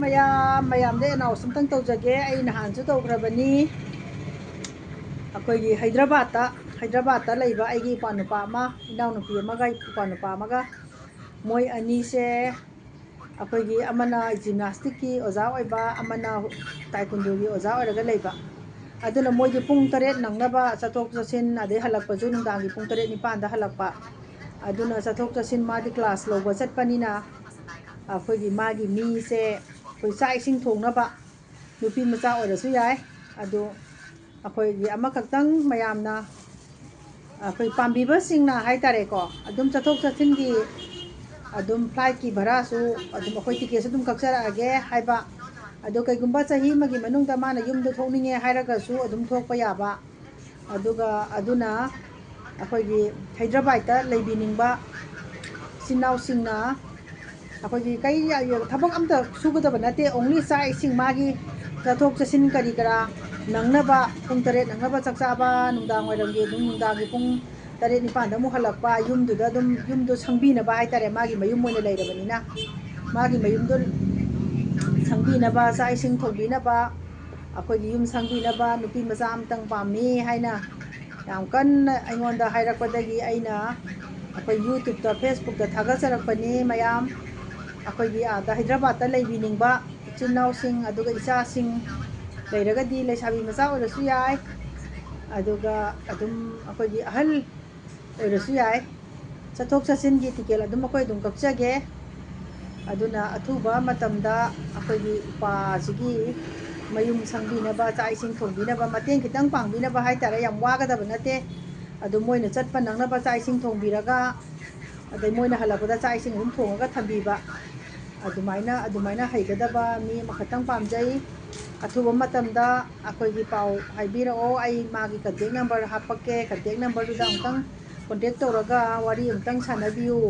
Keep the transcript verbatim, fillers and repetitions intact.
ꯃꯌꯥꯝ ꯃꯌꯥꯝꯗ ꯑꯦꯅꯥꯎꯟꯁ ꯑꯝꯇꯪ ꯇꯧꯖꯒꯦ꯫ ꯑꯩ ꯅꯍꯥꯟꯁꯨ ꯇꯧꯈ꯭ꯔꯕꯅꯤ꯫ ꯑꯩꯈꯣꯏꯒꯤ ꯍꯩꯗ꯭ꯔꯕꯥꯠꯇ ꯍꯩꯗ꯭ꯔꯕꯥꯠꯇ ꯂꯩꯕ ꯑꯩꯒꯤ ꯏꯄ꯭ꯋꯥ ꯅꯨꯄꯥ ꯑꯃ, ꯏꯅꯥꯎꯅꯨꯄꯤ ꯑꯃꯒ ꯏꯄ꯭ꯋꯥ ꯅꯨꯄꯥ ꯑꯃꯒ, ꯃꯣꯏ ꯑꯅꯤꯁꯦ ꯑꯩꯈꯣꯏꯒꯤ ꯑꯃꯅ ꯖꯤꯝꯅꯥꯁꯇꯤꯛꯀꯤ ꯑꯣꯖꯥ ꯑꯣꯏꯕ, ꯑꯃꯅ ꯇꯥꯏꯀꯨꯟꯗꯣꯒꯤ ꯑꯣꯖꯥ ꯑꯣꯏꯔꯒ ꯂꯩꯕ꯫ ꯑꯗꯨꯅ ꯃꯣꯏꯗꯤ ꯄꯨꯡ ꯇꯔꯦꯠ ꯅꯪꯅꯕ ꯆꯠꯊꯣꯛ ꯆꯠꯁꯤꯟ, ꯑꯗꯩ ꯍꯜꯂꯛꯄꯁꯨ ꯅꯨꯡꯗꯥꯡꯒꯤ ꯄꯨꯡ ꯇꯔꯦꯠ ꯅꯤꯄꯥꯟꯗ ꯍꯜꯂꯛꯄ꯫ ꯑꯗꯨꯅ ꯆꯠꯊꯣꯛ ꯆꯠꯁꯤꯟ ꯃꯥꯗꯤ ꯀ꯭ꯂꯥꯁ ꯂꯧꯕ ꯆꯠꯄꯅꯤꯅ ꯑꯩꯈꯣꯏꯒꯤ ꯃꯥꯒꯤ ꯃꯤꯁꯦ ꯑꯩꯈꯣꯏ ꯆꯥꯛ ꯏꯁꯤꯡ ꯊꯣꯡꯅꯕ, ꯅꯨꯄꯤ ꯃꯆꯥ ꯑꯣꯏꯔꯁꯨ ꯌꯥꯏ, ꯑꯗꯨ ꯑꯩꯈꯣꯏꯒꯤ ꯑꯃꯈꯛꯇꯪ ꯃꯌꯥꯝꯅ ꯑꯩꯈꯣꯏ ꯄꯥꯝꯕꯤꯕꯁꯤꯡꯅ ꯍꯥꯏꯇꯥꯔꯦꯀꯣ, ꯑꯗꯨꯝ ꯆꯠꯊꯣꯛ ꯆꯠꯁꯤꯟꯒꯤ ꯑꯗꯨꯝ ꯐ꯭ꯂꯥꯏꯠꯀꯤ ꯚꯔꯥꯁꯨ ꯑꯗꯨꯝ ꯑꯩꯈꯣꯏ ꯇꯤꯀꯦꯠꯁꯨ ꯑꯗꯨꯝ ꯀꯛꯆꯔꯛꯑꯒꯦ ꯍꯥꯏꯕ꯫ ꯑꯗꯣ ꯀꯩꯒꯨꯝꯕ ꯆꯍꯤ ꯑꯃꯒꯤ ꯃꯅꯨꯡꯗ ꯃꯥꯅ ꯌꯨꯝꯗ ꯊꯣꯛꯅꯤꯡꯉꯦ ꯍꯥꯏꯔꯒꯁꯨ ꯑꯗꯨꯝ ꯊꯣꯛꯄ ꯌꯥꯕ꯫ ꯑꯗꯨꯒ ꯑꯗꯨꯅ ꯑꯩꯈꯣꯏꯒꯤ ꯍꯩꯗ꯭ꯔꯕꯥꯗꯇ ꯂꯩꯕꯤꯅꯤꯡꯕ ꯏꯆꯤꯟ ꯏꯅꯥꯎꯁꯤꯡꯅ ꯑꯩꯈꯣꯏꯒꯤ ꯀꯩ ꯊꯕꯛ ꯑꯝꯇ ꯁꯨꯒꯗꯕ ꯅꯠꯇꯦ, only ꯆꯥꯛ ꯏꯁꯤꯡ ꯃꯥꯒꯤ ꯆꯠꯊꯣꯛ ꯆꯠꯁꯤꯟ ꯀꯔꯤ ꯀꯔꯥ ꯅꯪꯅꯕ, ꯄꯨꯡ ꯇꯔꯦꯠ ꯅꯪꯅꯕ ꯆꯥꯛ ꯆꯥꯕ, ꯅꯨꯡꯗꯥꯡ ꯋꯥꯏꯔꯝꯒꯤ ꯑꯗꯨꯝ ꯅꯨꯡꯗꯥꯡꯒꯤ ꯄꯨꯡ ꯇꯔꯦꯠ ꯅꯤꯄꯥꯟꯗ ꯑꯃꯨꯛ ꯍꯜꯂꯛꯄ, ꯌꯨꯝꯗꯨꯗ ꯑꯗꯨꯝ ꯌꯨꯝꯗꯣ ꯁꯪꯕꯤꯅꯕ ꯍꯥꯏꯇꯥꯔꯦ, ꯃꯥꯒꯤ ꯃꯌꯨꯝ ꯑꯣꯏꯅ ꯂꯩꯔꯕꯅꯤꯅ ꯃꯥꯒꯤ ꯃꯌꯨꯝꯗꯣ ꯁꯪꯕꯤꯅꯕ, ꯆꯥꯛ ꯏꯁꯤꯡ ꯊꯣꯡꯕꯤꯅꯕ, ꯑꯩꯈꯣꯏꯒꯤ ꯌꯨꯝ ꯁꯪꯕꯤꯅꯕ ꯅꯨꯄꯤ ꯃꯆꯥ ꯑꯃꯇꯪ ꯄꯥꯝꯃꯤ ꯍꯥꯏꯅ ꯌꯥꯝ ꯀꯟꯅ ꯑꯩꯉꯣꯟꯗ ꯍꯥꯏꯔꯛꯄꯗꯒꯤ ꯑꯩꯅ ꯑꯩꯈꯣꯏ YouTubeꯇ, Facebookꯇ ꯊꯥꯒꯠꯆꯔꯛꯄꯅꯤ ꯃꯌꯥꯝ꯫ ꯑꯩꯈꯣꯏꯒꯤ ꯑꯥꯗ ꯍꯩꯗ꯭ꯔꯕꯥꯗꯇ ꯂꯩꯕꯤꯅꯤꯡꯕ ꯏꯆꯤꯟ ꯏꯅꯥꯎꯁꯤꯡ, ꯑꯗꯨꯒ ꯏꯆꯥꯁꯤꯡ ꯂꯩꯔꯒꯗꯤ ꯂꯩꯁꯥꯕꯤ ꯃꯆꯥ ꯑꯣꯏꯔꯁꯨ ꯌꯥꯏ, ꯑꯗꯨꯒ ꯑꯗꯨꯝ ꯑꯩꯈꯣꯏꯒꯤ ꯑꯍꯜ ꯑꯣꯏꯔꯁꯨ ꯌꯥꯏ꯫ ꯆꯠꯊꯣꯛ ꯆꯠꯁꯤꯟꯒꯤ ꯇꯤꯀꯦꯠ ꯑꯗꯨꯝ ꯑꯩꯈꯣꯏ ꯑꯗꯨꯝ ꯀꯛꯆꯒꯦ꯫ ꯑꯗꯨꯅ ꯑꯊꯨꯕ ꯃꯇꯝꯗ ꯑꯩꯈꯣꯏꯒꯤ ꯏꯄꯥꯁꯤꯒꯤ ꯃꯌꯨꯝ ꯁꯪꯕꯤꯅꯕ, ꯆꯥꯛ ꯏꯁꯤꯡ ꯊꯣꯡꯕꯤꯅꯕ, ꯃꯇꯦꯡ ꯈꯤꯇꯪ ꯄꯥꯡꯕꯤꯅꯕ ꯍꯥꯏꯇꯥꯔꯦ, ꯌꯥꯝ ꯋꯥꯒꯗꯕ ꯅꯠꯇꯦ꯫ ꯑꯗꯨ ꯃꯣꯏꯅ ꯆꯠꯄ ꯅꯪꯅꯕ ꯆꯥꯛ ꯏꯁꯤꯡ ꯊꯣꯡꯕꯤꯔꯒ, ꯑꯗꯩ ꯃꯣꯏꯅ ꯍꯜꯂꯛꯄꯗ ꯆꯥꯛ ꯏꯁꯤꯡ ꯑꯗꯨꯝ ꯊꯣꯡꯉꯒ ꯊꯝꯕꯤꯕ꯫ ꯑꯗꯨꯃꯥꯏꯅ, ꯑꯗꯨꯃꯥꯏꯅ ꯍꯩꯒꯗꯕ ꯃꯤ ꯑꯃꯈꯛꯇꯪ ꯄꯥꯝꯖꯩ꯫ ꯑꯊꯨꯕ ꯃꯇꯝꯗ ꯑꯩꯈꯣꯏꯒꯤ ꯄꯥꯎ ꯍꯥꯏꯕꯤꯔꯛꯑꯣ꯫ ꯑꯩ ꯃꯥꯒꯤ contact number ꯍꯥꯞꯄꯛꯀꯦ꯫ Contact numberꯗꯨꯗ ꯑꯃꯨꯛꯇꯪ contact ꯇꯧꯔꯒ ꯋꯥꯔꯤ ꯑꯃꯨꯛꯇꯪ ꯁꯥꯟꯅꯕꯤꯌꯨ꯫